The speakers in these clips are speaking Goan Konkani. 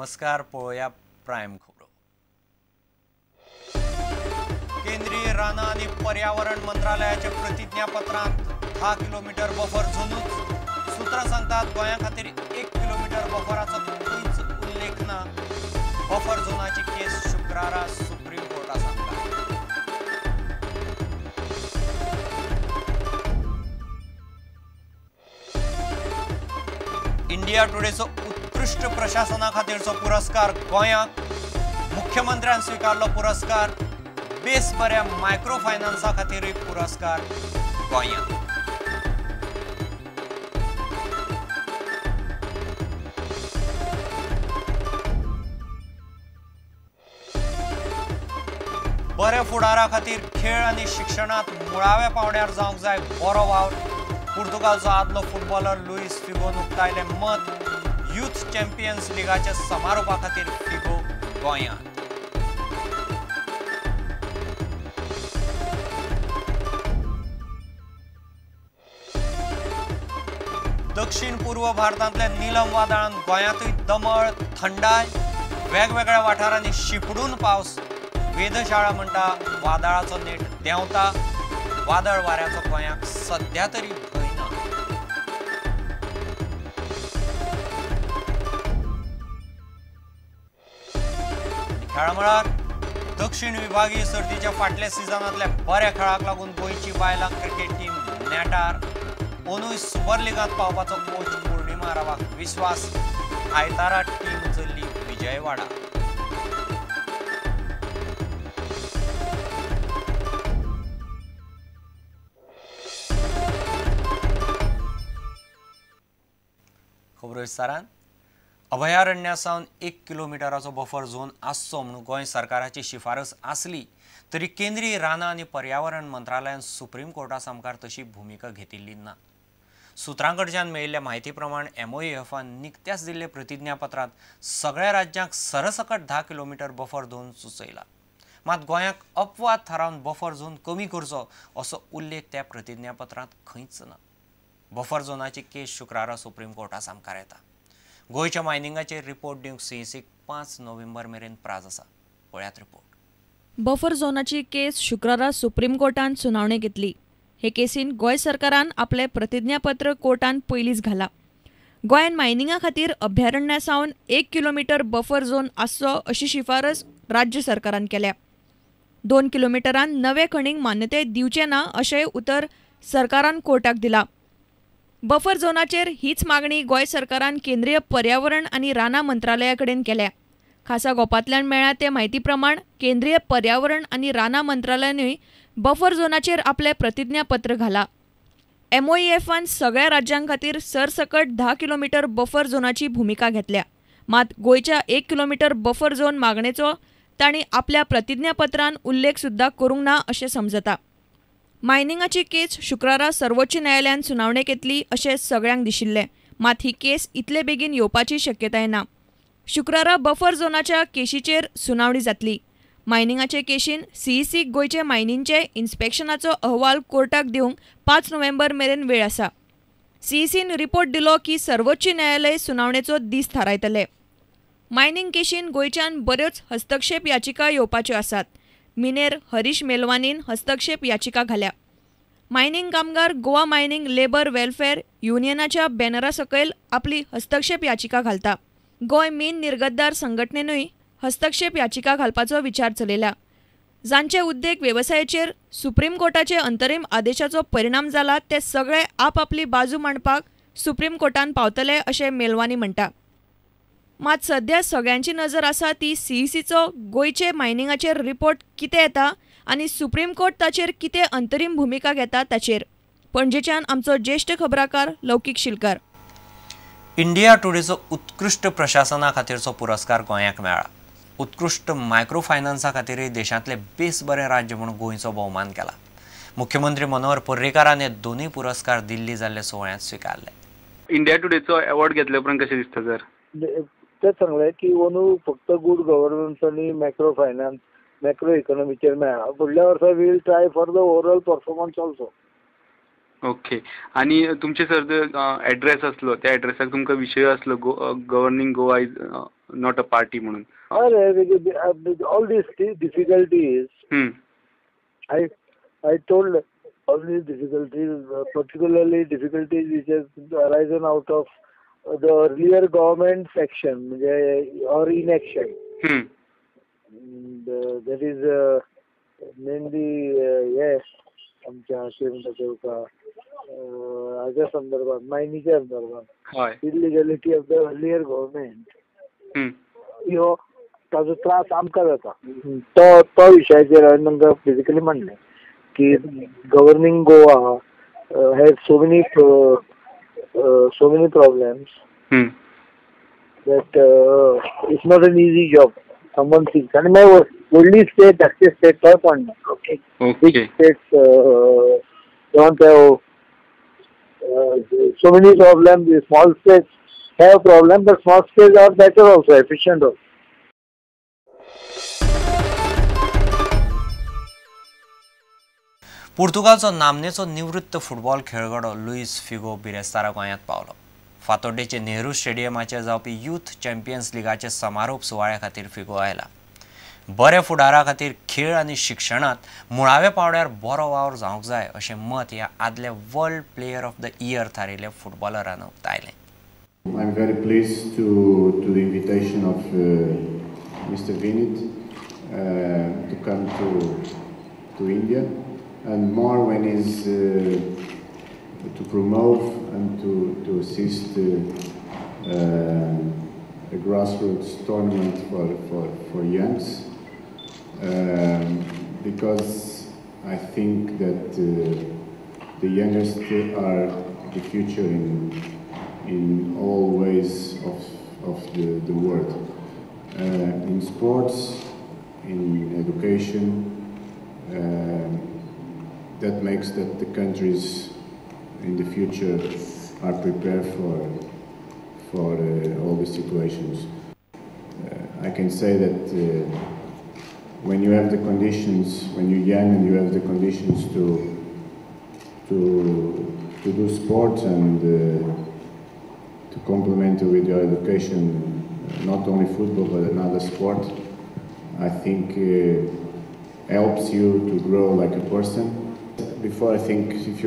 नमस्कार, पळोवया प्रायम खबरो. केंद्रीय रानां आनी पर्यावरण मंत्रालयाच्या प्रतिज्ञापत्रांत 10 किलोमीटर बफर झोनूच. सूत्रां सांगतात गोंया खातीर 1 किलोमीटर बफराचो खंयच उल्लेख ना. बफर झोनाची केस शुक्रारा सुप्रीम कोर्टा सांगता. इंडिया टुडेचो उत्कृश्ट प्रशासना खातीरचो पुरस्कार गोंयाक. मुख्यमंत्र्यान स्विकारलो पुरस्कार. बेस बऱ्या मायक्रो फायनान्सा खातीरूय पुरस्कार गोंयाक. बऱ्या फुडारा खातीर खेळ आनी शिक्षणांत मुळाव्या पावंड्यार जावंक जाय बरो वावर. पुर्तुगालचो आदलो फुटबॉलर लुईस फिगोन उक्तायलें मत. युथ चॅम्पियन्स लिगाच्या समारोपा खातीर फिगो गोंयांत. दक्षिण पूर्व भारतांतल्या निलम वादळान गोंयांतूय दमळ, थंडाय, वेगवेगळ्या वाठारांनी शिपडून पावस. वेधशाळा म्हणटा वादळाचो नेट देंवता. वादळ वाऱ्याचो गोंयाक सद्या तरी भंय ना. खेळामळार दक्षिण विभागीय सर्तीच्या फाटल्या सिजनांतल्या बऱ्या खेळाक लागून गोंयची बायलां क्रिकेट टीम नेटार. अंदूय सुपर लिगांत पावपाचो कोच पूर्णिमा रावाक विस्वास. आयतारा टीम चल्ली विजयवाडा. खबरो विस्तारान. अभयारण्या सावन 1 किलोमिटराचो बफर झोन आसचो म्हणून गोंय सरकाराची शिफारस आसली तरी केंद्रीय रानां आनी पर्यावरण मंत्रालयान सुप्रीम कोर्टा सामकार तशी भुमिका घेतिल्ली ना. सूत्रां कडच्यान मेळिल्ल्या म्हायती प्रमाण MOEFान निकत्याच दिल्ले प्रतिज्ञापत्रांत सगळ्या राज्यांक सरसकट 10 किलोमीटर बफर झोन सुचयला. मात गोंयाक अपवाद थारावन बफर झोन कमी करचो असो उल्लेख त्या प्रतिज्ञापत्रांत खंयच ना. बफर झोनाची केस शुक्रारा सुप्रीम कोर्टा सामकार येता. गोंयच्या मायनिंगाचेर रिपोर्ट दिवंक सीईसीक 5 नोव्हेंबर मेरेन प्राज आसा. पळयात रिपोर्ट. बफर झोनाची केस शुक्रारा सुप्रीम कोर्टान सुनावणी घेतली. हे केसीन गोंय सरकारान आपलें प्रतिज्ञापत्र कोर्टान पयलींच घाला. गोंयान मायनिंगा खातीर अभयारण्या सावन 1 किलोमीटर बफर झोन आसचो अशी शिफारस राज्य सरकारान केल्या. 2 किलोमिटरान नवे खणींक मान्यताय दिवचे ना अशें उतर सरकारान कोर्टाक दिला. बफर झोनाचेर हीच मागणी गोंय सरकारान केंद्रीय पर्यावरण आनी रानां मंत्रालया कडेन केल्या. खासा गोपांतल्यान मेळ्ळ्या ते म्हायती प्रमाण केंद्रीय पर्यावरण आनी रानां मंत्रालयानूय बफर झोनाचेर आपलें प्रतिज्ञापत्र घाला. MOEFान सगळ्या राज्यां खातीर सरसकट 10 किलोमीटर बफर झोनाची भुमिका घेतल्या. मात गोंयच्या 1 किलोमीटर बफर झोन मागणेचो तांणी आपल्या प्रतिज्ञापत्रान उल्लेख सुद्दां करूंक ना अशें समजता. मायनिंगाची केस शुक्रारा सर्वोच्च न्यायालयान सुनावणेक येतली अशें सगळ्यांक दिशिल्लें. मात ही केस इतले बेगीन येवपाची शक्यताय ना. शुक्रारा बफर झोनाच्या केशीचेर सुनावणी जातली. मायनिंगाचे केशीन सीईसीक गोंयचे मायनिंगचे इन्स्पेक्शनाचो अहवाल कोर्टाक दिवंक 5 नोव्हेंबर मेरेन वेळ आसा. सीईसीन रिपोर्ट दिलो की सर्वोच्च न्यायालय सुनावणेचो दीस थारायतले. मायनिंग केशीन गोंयच्यान बऱ्योच हस्तक्षेप याचिका येवपाच्यो आसात. मिनेर हरीश मेलवानीन हस्तक्षेप याचिका घाल्या. मायनिंग कामगार गोवा मायनिंग लेबर वेलफेअर युनियनाच्या बॅनरा सकयल आपली हस्तक्षेप याचिका घालता. गोंय मीन निर्गतदार संघटनेनूय हस्तक्षेप याचिका घालपाचो विचार चलयला. जांचे उद्देग वेवसायाचेर सुप्रीम कोर्टाचे अंतरीम आदेशाचो परिणाम जाला ते सगळे आपआपली बाजू मांडपाक सुप्रीम कोर्टान पावतले अशें मेलवानी म्हणटा. मात सध्या सगळ्यांची नजर आसा ती सीईसीचो गोंयचे मायनिंगाचेर रिपोर्ट कितें येता आनी सुप्रीम कोर्ट ताचेर कितें अंतरीम भुमिका घेता ताचेर. पणजेच्यान आमचो ज्येश्ठ खबराकार लौकीक शिलकर. इंडिया टुडेचो उत्कृश्ट प्रशासना खातीरचो पुरस्कार गोंयाक मेळ्ळा. उत्कृश्ट मायक्रो फायनान्सा खातीरय देशांतलें बेस बरें राज्य म्हूण गोंयचो भोवमान केला. मुख्यमंत्री मनोहर पर्रीकारान हे दोनूय पुरस्कार दिल्ली जाल्ल्या सुवाळ्यांत स्विकारले. इंडिया टुडेचो अवॉर्ड घेतले उपरांत कशें दिसता सर? तेच सांगलें की अंदू फक्त गुड गव्हर्नन्स आनी मॅक्रो फायनान्स, मॅक्रो इकॉनॉमीचेर मेळ्ळा. फुडल्या वर्सा we'll try for the overall performance also. Okay आनी तुमचे सर एड्रेस आसलो त्या एड्रेसाक तुमकां विशय आसलो governing Goa is not a party म्हणून. हय, all these difficulties I told all these difficulties, particularly difficulties which has arisen out of the earlier government's action or inaction. That is mainly yes, आमच्या कितें म्हणटा तेका हाज्या संदर्भात, मायनीच्या संदर्भात, illegality of the earlier government ह्यो ताजो त्रास आमकां जाता. तो तो विशयाचेर हांवें तांकां बेजिकली म्हणलें की governing Goa has so many problems that it's not an easy job. Someone thinks आनी मागीर व्हडली स्टेट धाकटी स्टेट तोय पण ना. Okay, big states don't have so many problems. Small states have problem, but small states are better also, efficient also. पुर्तुगालचो नामनेचो निवृत्त फुटबॉल खेळगडो लुईस फिगो बिरेस्तारा गोंयांत पावलो. फातोड्डेचे नेहरू स्टेडियमाचेर जावपी यूथ चॅम्पियन्स लिगाचे समारोप सुवाळ्या खातीर फिगो आयला. बऱ्या फुडारा खातीर खेळ आनी शिक्षणांत मुळाव्या पावंड्यार बरो वावर जावंक जाय अशें मत ह्या आदल्या world player of the year थारिल्ल्या फुटबॉलरान उक्तायलें. I am very pleased to the invitation of Mr. Vinit to come to India, and more when is to promote and to assist a grassroots tournament for youngs, because I think that the youngest are the future in all ways of the world, in sports, in education. That makes that the countries in the future are prepared for all the situations. I can say that when you have the conditions, when you're young and you have the conditions to do sports and to complement it with your education, not only football but another sport, I think helps you to grow like a person. Before, I think if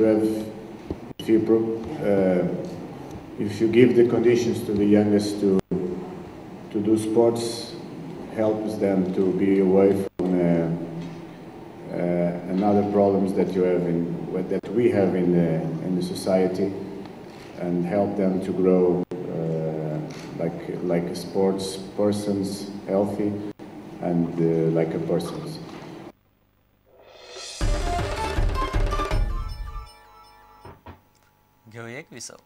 you give the conditions to the youngest to do sports, helps them to be away from another problems that you have that we have in the society, and help them to grow like sports persons, healthy and like a persons. घेऊया एक विसव.